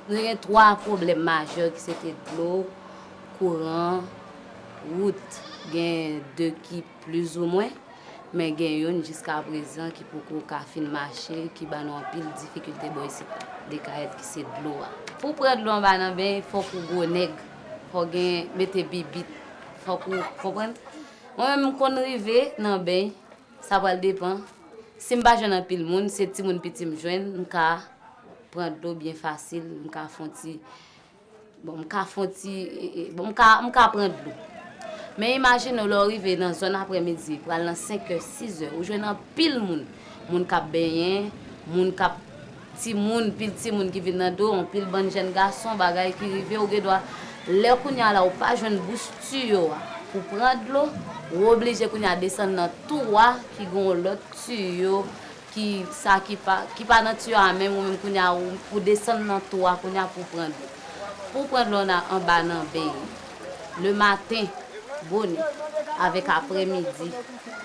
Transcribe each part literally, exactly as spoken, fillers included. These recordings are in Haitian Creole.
Nou te gen twa pwoblèm majè ki se te dlo, kouran, wout. Gen de ki plizoumwen, men gen youn jiskaprezan ki poko ka fin mache, ki ba nou anpil difikilte bò isit Dekayèt, ki se dlo a. Pou w pran dlo anba nan beny, fòk ou gwo nèg, fòk gen mete bibit, fòk ou konprann. Mwen menm, m konn rive nan beny, sa pral depann. Si m pa jwenn anpil moun, se timoun piti m jwenn, m ka pran dlo byen fasil, m ka fè yon ti, bon, m ka fè yon ti, e, e, bon, m ka, m ka pran dlo. Men imajine w, lè w rive nan zòn aprèmidi, pral nan senkè, sizè, ou jwenn anpil moun. Moun k ap benyen, moun k ap, timoun, pil timoun ki vin nan dlo, anpil bann jèn gason, bagay ki rive, ou gen dwa, lè kounye a la, ou pa jwenn bouch tiyo a pou pran dlo, ou oblije kounye a desann nan twou a ki gen yon lòt tiyo ki sa ki pa, ki pa nan tiyo a menm, ou menm kounye a, ou, pou desann nan twou a kounye a pou pran dlo. Pou pran dlo nan, anba nan beny, lematen, bonè, avèk aprèmidi,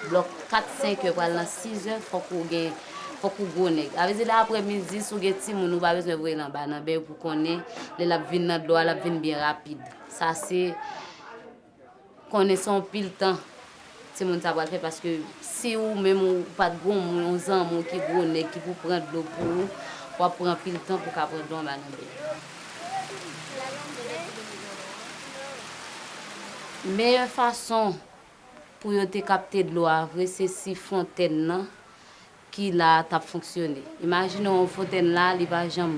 blòk kat, senk è, pral nan sizè, fòk ou gen, fòk ou gwo nèg. Sa vle di, lè aprèmidi, si w gen timoun, ou pa bezwen voye l anba nan beny pou konnen, lè l ap vin nan dlo a, l ap vin byen rapid. Sa se konnen se yon pil tan timoun sa pral fè, paske si ou menm ou pa t gon moun, yon zanmi w ki gwo nèg ki pou pran dlo pou ou, w ap pran pil tan pou w ka pran dlo anba nan beny. Meyè fason pou yo te kapte dlo a vre, se si fontèn nan ki la a t ap fonksyone. Imajine w, yon fontèn la, li pa janm,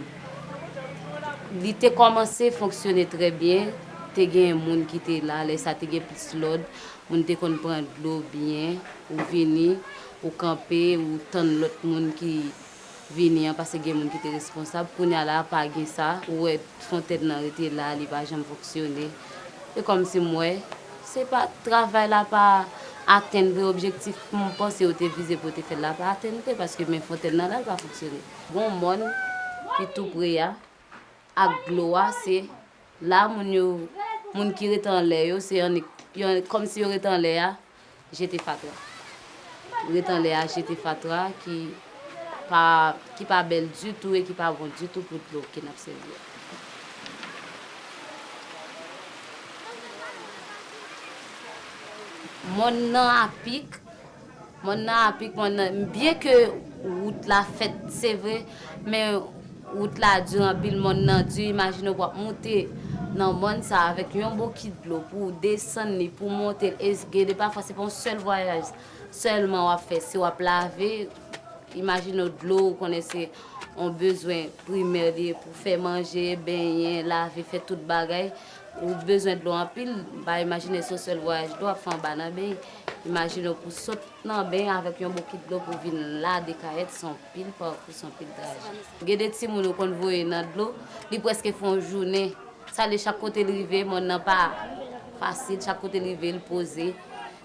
li te kòmanse fonksyone trè byen, te gen moun ki te la, lè sa te gen plis lòd, moun te konn pran dlo byen, ou vini, ou kanpe, ou tann lòt moun ki vini an, paske gen moun ki te responsab. Kounye a la, pa gen sa, ou wè fontèn nan rete la, li pa janm fonksyone. E kòmsi m wè, se pa, travay la pa atenn vre, objektif m panse yo te vize pou yo te fè l la pa atenn vre, paske men fontèn nan la, l pa fonksyone. Gon mòn ki tou pre a, ak dlo a, se la moun yo, moun ki rete anlè yo, se annik, yo, kòmsi yo rete anlè a, jete fatra. Rete anlè a, jete fatra ki pa, ki pa bèl ditou e ki pa bon ditou pou dlo ke n ap sèvi a. Mòn nan apik, mòn nan apik, mòn nan, byen ke wout la fèt, se vre, men wout la di anpil, mòn nan di. Imajine w ap moute nan mòn sa avèk yon bokit dlo pou w desann li, pou w monte l. E gen de pafwa, se pa yon sèl vwayaj sèlman w ap fè. Si w ap lave, imajine w dlo, ou konnen se yon bezwen primè li ye pou fè manje, benyen, lave, fè tout bagay. Ou bezwen dlo anpil, m pa imajine se yon sèl vwayaj dlo w ap fè anba nan beny. Imajine w pou sot nan beny avèk yon bokit dlo pou vin la Dekayèt, se yon pil pakou, se yon pil trajè. Gen de timoun ou konn voye nan dlo, li prèske fè yon jounen. Sa vle chak kote l rive, mòn nan pa fasil, chak kote l rive, l poze,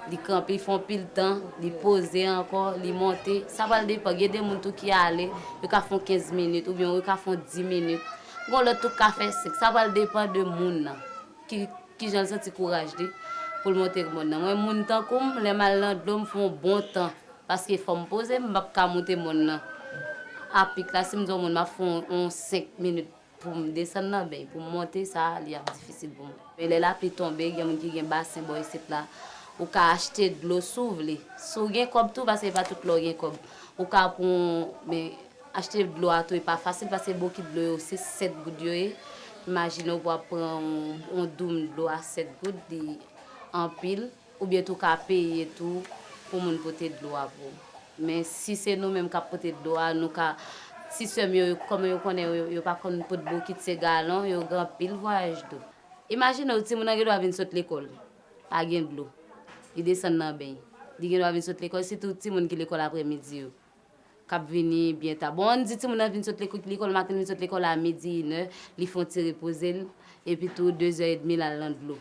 li kanpe, li fè yon pil tan, li poze ankò, li monte. Sa pral depann, gen de moun tou ki ale, yo ka fè yon kenz minit, oubyen yo ka fè yon dis minit. Gon lòt tou k ka fè senk. Sa pral depann de moun nan. Ki, kijan l santi kouraj li pou l monte mòn nan. Mwen, moun tankou m, lè m al nan dlo, m fè yon bon tan. Paske fò m poze, m p ap ka monte mòn nan. Apik la, si m di yon moun, m ap fè yon, yon senk minit pou m desann nan beny, pou m monte, sa, li ap difisil pou mwen. Men lè lapli tonbe, gen moun ki gen basen bò isit la, ou ka achte dlo si w vle. Si w gen kòb tou, paske e pa tout lè w gen kòb. Ou ka pran, men achte dlo a tou, e pa fasil, paske bokit dlo yo, se sèt goud yo ye. Imajine w pou w ap pran yon, yon doum dlo a sèt goud, li anpil, oubyen tou ka peye tou pou moun pote dlo a pou ou. Men si se nou menm k ap pote dlo a, nou ka, ti sè m yo, yo, kòman yo konnen, yo, yo pa konn pot bokit, se galon, yo gen anpil vwayaj dlo. Imajine w, timoun nan gen dwa vin sot lekòl, pa gen dlo. Li desann nan beny. Li gen dwa vin sot lekòl, sitou timoun ki lekòl aprèmidi yo, k ap vini byen ta. Bon, ann di timoun nan vin sot lekò-, lekòl maten, vin sot lekòl a midi, inè, li fè yon ti repoze l, epi tou dezè edmi l al nan dlo.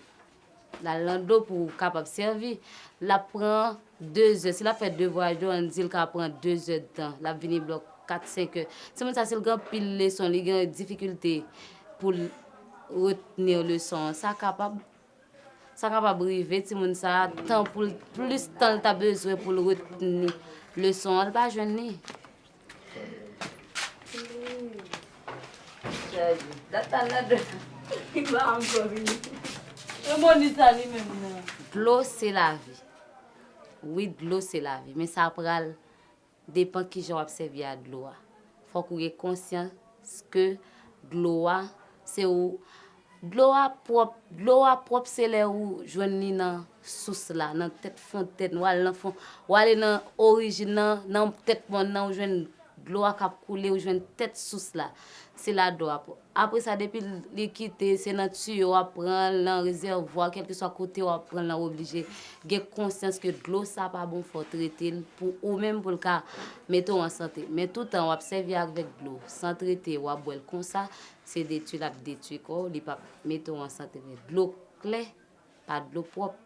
L al nan dlo pou kapab sèvi. L ap pran dezè. Si l ap fè de vwayaj dlo, ann di l ka pran dezè d tan. L ap vini blòk kat, senk è. Timoun sa, si l gen anpil leson, li gen difikilte pou l retni leson an, sa kapab, sa kapab rive timoun sa, tan pou l, plis tan l ta bezwen pou l retni leson an, l pa jwenn li. Chaje. Tata nan dlo. Li pa ankò vini. E Moni sa li menm nan. Dlo se lavi. Wi, dlo se lavi. Men sa pral depan kijan w ap sèvi a dlo a. Fòk ou gen konsyans ke dlo a, se ou. Dlo a pwòp, dlo a pwòp se lè ou jwenn li nan sous la, nan tèt fontèn, w al nan fon, w ale nan orijin nan, nan tèt mòn nan, ou jwenn dlo a k ap koule, ou jwenn tèt sous la. Se la dlo a pwòp. Apre sa, depi li kite, se nan tiyo w ap pran l, nan rezèvwa, kèlkeswa kote w ap pran l, nan oblije gen konsyans ke dlo sa pa bon, fò w trete l pou ou menm, pou l ka mete w an sante. Men toutan w ap sèvi avèk dlo san trete, w ap bwè l konsa, se detwi l ap detwi kò w, li p ap mete w an sante vre. Dlo klè, pa dlo pwòp,